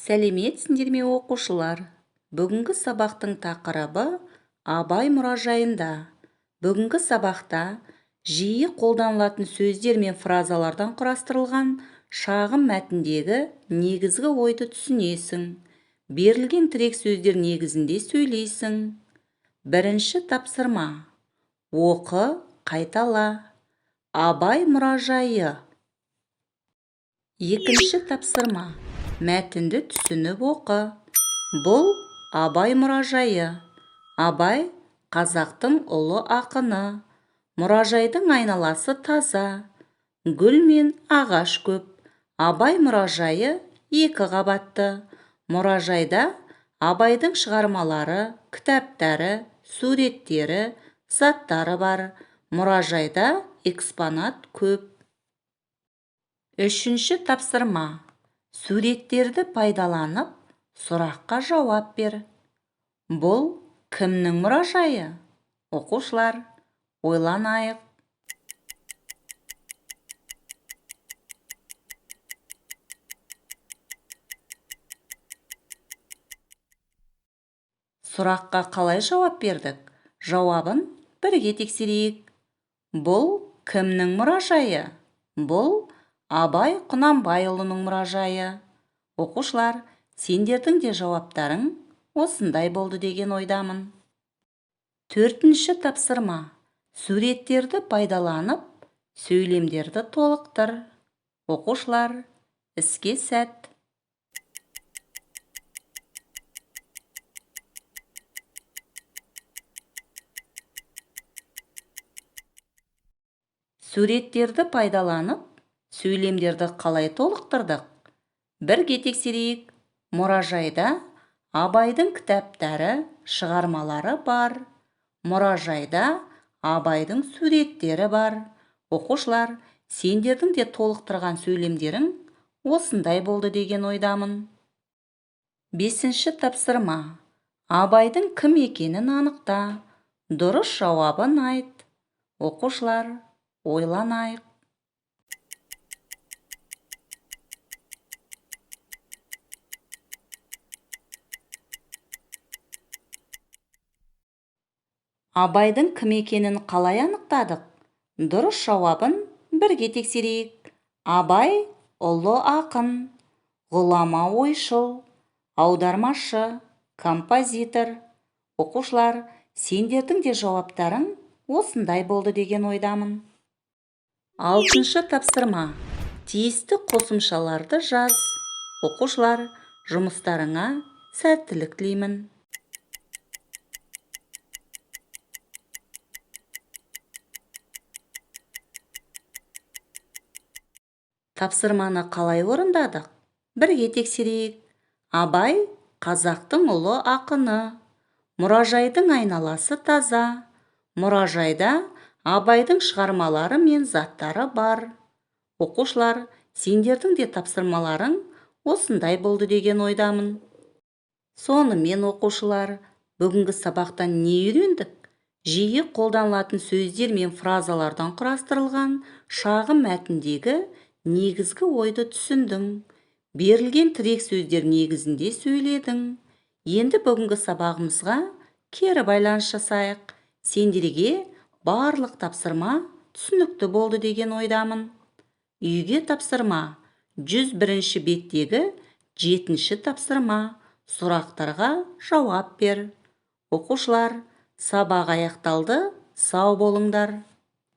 Сәлеметсіңдер ме, оқушылар! Бүгінгі сабақтың тақырыбы: Абай мұражайында. Бүгінгі сабақта жиі қолданылатын сөздер мен фразалардан құрастырылған шағын мәтіндегі негізгі ойды түсінесің. Берілген тірек сөздер негізінде сөйлейсің. Бірінші тапсырма. Оқы, қайтала. Абай мұражайы. Екінші тапсырма. Мәтінді түсініп оқы. Бұл Абай мұражайы. Абай – қазақтың ұлы ақыны. Мұражайдың айналасы таза, гүл мен ағаш көп. Абай мұражайы екі қабатты. Мұражайда Абайдың шығармалары, кітаптары, суреттері, заттары бар. Мұражайда экспонат көп. Үшінші тапсырма. Суреттерді пайдаланып, сұраққа жауап бер. Бұл кімнің мұражайы? Оқушылар, ойланайық. Сұраққа қалай жауап бердік? Жауабын бірге тексерейік. Бұл кімнің мұражайы? Бұл Абай Құнанбайұлының мұражайы. Оқушылар, сендердің де жауаптарың осындай болды деген ойдамын. Төртінші тапсырма. Суреттерді пайдаланып, сөйлемдерді толықтыр. Оқушылар, іске сәт! Суреттерді пайдаланып, сөйлемдерді қалай толықтырдық? Бірге тексерейік. Мұражайда Абайдың кітаптары, шығармалары бар. Мұражайда Абайдың суреттері бар. Оқушылар, сендердің де толықтырған сөйлемдерің осындай болды деген ойдамын. Бесінші тапсырма. Абайдың кім екенін анықта, дұрыс жауабын айт. Оқушылар, ойланайық. Абайдың кім екенін қалай анықтадық? Дұрыс жауабын бірге тексерейік. Абай – ұлы ақын, ғұлама ойшыл, аудармашы, композитор. Оқушылар, сендердің де жауаптарың осындай болды деген ойдамын. Алтыншы тапсырма. Тиісті қосымшаларды жаз. Оқушылар, жұмыстарыңа сәттілік тілеймін! Тапсырманы қалай орындадық? Бірге тексерейік. Абай – қазақтың ұлы ақыны. Мұражайдың айналасы таза. Мұражайда Абайдың шығармалары мен заттары бар. Оқушылар, сендердің де тапсырмаларың осындай болды деген ойдамын. Сонымен, оқушылар, бүгінгі сабақтан не үйрендік? Жиі қолданылатын сөздер мен фразалардан құрастырылған шағын мәтіндегі негізгі ойды түсіндің. Берілген тірек сөздер негізінде сөйледің. Енді бүгінгі сабағымызға кері байланыс жасайық. Сендерге барлық тапсырма түсінікті болды деген ойдамын. Үйге тапсырма: 101 беттегі жетінші тапсырма. Сұрақтарға жауап бер. Оқушылар, сабақ аяқталды. Сау болыңдар!